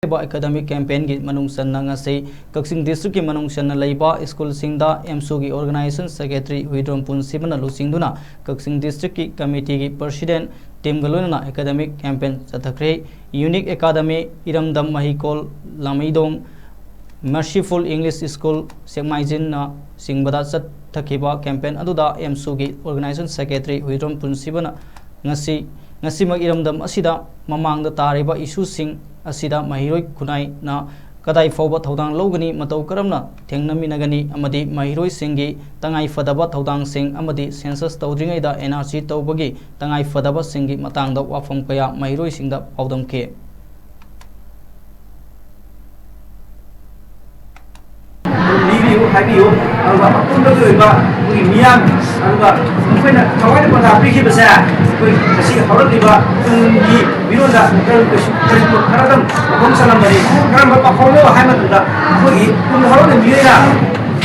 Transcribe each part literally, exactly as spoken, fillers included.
ꯍꯥꯏꯔꯤꯕ ꯑꯦꯀꯥꯗꯃꯤꯛ ꯀꯦꯝꯄꯦꯟꯒꯤ ꯃꯅꯨꯡ ꯆꯟꯅ ꯉꯁꯤ ꯀꯛꯆꯤꯡ ꯗꯤꯁꯇ꯭ꯔꯤꯛꯀꯤ ꯃꯅꯨꯡ ꯆꯟꯅ ꯂꯩꯕ ꯁ꯭ꯀꯨꯜꯁꯤꯡꯗ ꯑꯦꯝꯁꯨꯒꯤ ꯑꯣꯔꯒꯅꯥꯏꯖꯦꯁꯟ ꯁꯦꯀ꯭ꯔꯦꯇꯔꯤ ꯍꯨꯏꯗ꯭ꯔꯣꯝ ꯄꯨꯟꯁꯤꯕꯅ ꯂꯨꯆꯤꯡꯗꯨꯅ ꯀꯛꯆꯤꯡ ꯗꯤꯁꯇ꯭ꯔꯤꯛꯀꯤ ꯀꯃꯤꯇꯤꯒꯤ ꯄ꯭ꯔꯁꯤꯗꯦꯟ ꯇꯤꯝꯒ ꯂꯣꯏꯅꯅ ꯑꯦꯀꯥꯗꯃꯤꯛ ꯀꯦꯝꯄꯦꯟ ꯆꯠꯊꯈ꯭ꯔꯦ꯫ ꯌꯨꯅꯤꯛ ꯑꯦꯀꯥꯗꯃꯤ, ꯏꯔꯝꯗꯝ ꯃꯍꯩꯀꯣꯜ ꯂꯥꯃꯩꯗꯣꯡ, ꯃꯔꯁꯤꯐꯨꯜ ꯏꯪꯂꯤꯁ ꯁ꯭ꯀꯨꯜ ꯁꯦꯛꯃꯥꯏꯖꯤꯟꯅ ꯆꯤꯡꯕꯗ ꯆꯠꯊꯈꯤꯕ ꯀꯦꯝꯄꯦꯟ ꯑꯗꯨꯗ ꯑꯦꯝꯁꯨꯒꯤ ꯑꯣꯔꯒꯅꯥꯏꯖꯦꯁꯟ ꯁꯦꯀ꯭ꯔꯦꯇꯔꯤ ꯍꯨꯏꯗ꯭ꯔꯣꯝ ꯄꯨꯟꯁꯤꯕꯅ ꯉꯁꯤ, ꯉꯁꯤꯃꯛ ꯏꯔꯝꯗꯝ ꯑꯁꯤꯗ ꯃꯃꯥꯡꯗ ꯇꯥꯔꯤꯕ ꯏꯁꯨꯁꯤꯡ ꯑꯁꯤꯗ ꯃꯍꯩꯔꯣꯏ ꯈꯨꯟꯅꯥꯏꯅ ꯀꯗꯥꯏ ꯐꯥꯎꯕ ꯊꯧꯗꯥꯡ ꯂꯧꯒꯅꯤ, ꯃꯇꯧ ꯀꯔꯝꯅ ꯊꯦꯡꯅꯃꯤꯟꯅꯒꯅꯤ ꯑꯃꯗꯤ ꯃꯍꯩꯔꯣꯏꯁꯤꯡꯒꯤ ꯇꯉꯥꯏ ꯐꯗꯕ ꯊꯧꯗꯥꯡꯁꯤꯡ ꯑꯃꯗꯤ ꯁꯦꯟꯁꯁ ꯇꯧꯗ꯭ꯔꯤꯉꯩꯗ ꯑꯦꯟ ꯑꯥꯔ ꯁꯤ ꯇꯧꯕꯒꯤ ꯇꯉꯥꯏ ꯐꯗꯕꯁꯤꯡꯒꯤ ꯃꯇꯥꯡꯗ ꯋꯥꯐꯝ ꯀꯌꯥ ꯃꯍꯩꯔꯣꯏꯁꯤꯡꯗ ꯄꯥꯎꯗꯝꯈꯤ꯫ ꯂꯤꯕꯤꯌꯨ, ꯍꯥꯏꯕꯤꯌꯨ꯫ ꯑꯗꯨꯒ ꯑꯄꯨꯟꯕꯒꯤ ꯑꯣꯏꯕ ꯑꯩꯈꯣꯏꯒꯤ ꯃꯤꯌꯥꯝ, ꯑꯗꯨꯒ ꯃꯈꯣꯏꯅ ꯊꯋꯥꯏꯅ ꯄꯥꯎꯇꯥꯛ ꯄꯤꯈꯤꯕꯁꯦ ꯑꯩꯈꯣꯏ ꯉꯁꯤ ꯍꯧꯔꯛꯂꯤꯕ ꯇꯨꯡꯒꯤ ꯃꯤꯔꯣꯟꯗ ꯀꯔꯤ-, ꯀꯔꯤ-, ꯀꯔꯤꯒꯨꯝꯕ ꯈꯔꯗꯪ ꯃꯐꯝ ꯆꯜꯂꯝꯕꯅꯤ꯫ ꯀꯔꯝꯕ ꯄꯥꯎꯈꯣꯝꯅꯣ ꯍꯥꯏꯕ ꯃꯇꯝꯗ ꯑꯩꯈꯣꯏꯒꯤ ꯇꯨꯡ ꯍꯧꯔꯛꯂꯤꯕ ꯃꯤꯑꯣꯏꯅ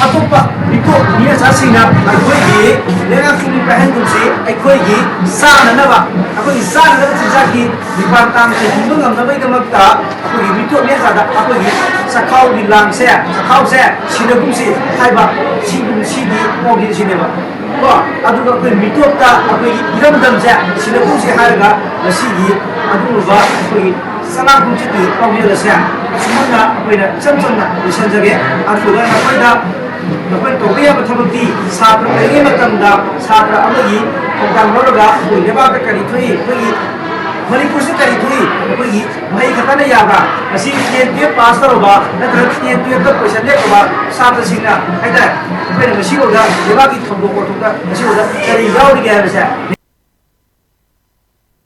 ꯑꯇꯣꯞꯄ ꯃꯤꯇꯣꯞ ꯃꯤ ꯃꯆꯥꯁꯤꯡꯅ ꯑꯩꯈꯣꯏꯒꯤ ꯂꯩꯉꯥꯛ ꯁꯨꯝꯕꯤ ꯄꯥꯏꯍꯟꯒꯨꯝꯁꯤ, ꯑꯩꯈꯣꯏꯒꯤ ꯆꯥꯅꯅꯕ, ꯑꯩꯈꯣꯏꯒꯤ ꯆꯥꯅꯅꯕ ꯆꯤꯟꯖꯥꯛꯀꯤ ꯗꯤꯄꯥꯔꯠꯃꯦꯟ ꯍꯤꯡꯕ ꯉꯝꯅꯕꯒꯤꯗꯃꯛꯇ ꯑꯩꯈꯣꯏꯒꯤ ꯃꯤꯇꯣꯞ ꯃꯤ ꯃꯆꯥꯗ ꯑꯩꯈꯣꯏꯒꯤ ꯆꯥꯛꯈꯥꯎꯒꯤ ꯂꯥꯡꯁꯦ, ꯆꯥꯛꯈꯥꯎꯁꯦ ꯁꯤꯟꯅꯒꯨꯝꯁꯤ ꯍꯥꯏꯕ ꯁꯤꯒꯨꯝ-, ꯁꯤꯒꯤ ꯄꯥꯎꯖꯦꯜꯁꯤꯅꯦꯕ꯫ ꯀꯣ, ꯑꯗꯨꯒ ꯑꯩꯈꯣꯏ ꯃꯤꯇꯣꯞꯇ ꯑꯩꯈꯣꯏꯒꯤ ꯏꯔꯝꯗꯝꯁꯦ ꯁꯤꯟꯅꯒꯨꯝꯁꯤ ꯍꯥꯏꯔꯒ ꯉꯁꯤꯒꯤ ꯑꯗꯨꯒꯨꯝꯕ ꯑꯩꯈꯣꯏꯒꯤ ꯆꯉꯥꯡ ꯈꯣꯡꯆꯠꯀꯤ ꯄꯥꯎꯖꯦꯜ ꯑꯁꯦ ꯑꯁꯨꯃꯥꯏꯅ ꯑꯩꯈꯣꯏꯅ ꯏꯆꯝ ꯆꯝꯅ ꯂꯣꯏꯁꯤꯟꯖꯒꯦ꯫ ꯑꯗꯨꯒ ꯅꯈꯣꯏꯗ ꯅꯈꯣꯏꯅ ꯇꯧꯕ ꯌꯥꯕ ꯊꯕꯛꯇꯤ ꯁꯥꯇ꯭ꯔ ꯑꯣꯏꯔꯤꯉꯩ ꯃꯇꯝꯗ ꯁꯥꯇ꯭ꯔ ꯑꯃꯒꯤ ꯊꯧꯗꯥꯡ ꯂꯧꯔꯒ ꯑꯩꯈꯣꯏ ꯂꯩꯕꯥꯛꯇ ꯀꯔꯤ ꯊꯣꯛꯏ, ꯑꯩꯈꯣꯏꯒꯤ ꯃꯅꯤꯄꯨꯔꯁꯤꯗ ꯀꯔꯤ ꯊꯣꯛꯏ, ꯑꯩꯈꯣꯏꯒꯤ ꯃꯍꯩ ꯈꯛꯇꯅ ꯌꯥꯕ꯭ꯔꯥ? ꯉꯁꯤ ꯇꯦꯟ ꯇꯨꯌꯦꯜꯞ ꯄꯥꯁ ꯇꯧꯔꯕ ꯅꯠꯇ꯭ꯔꯒ ꯇꯦꯟ ꯇꯨꯌꯦꯜꯞꯇ ꯄꯣꯖꯤꯁꯟ ꯂꯦꯞꯄꯕ ꯁꯥꯇ꯭ꯔꯁꯤꯡꯅ ꯍꯥꯏꯇꯥꯔꯦ, ꯑꯩꯈꯣꯏꯅ ꯉꯁꯤꯐꯥꯎꯗ ꯂꯩꯕꯥꯛꯀꯤ ꯊꯧꯗꯣꯛ ꯋꯥꯊꯣꯛꯇ ꯉꯁꯤꯐꯥꯎꯗ ꯀꯔꯤ ꯌꯥꯎꯔꯤꯒꯦ ꯍꯥꯏꯕꯁꯦ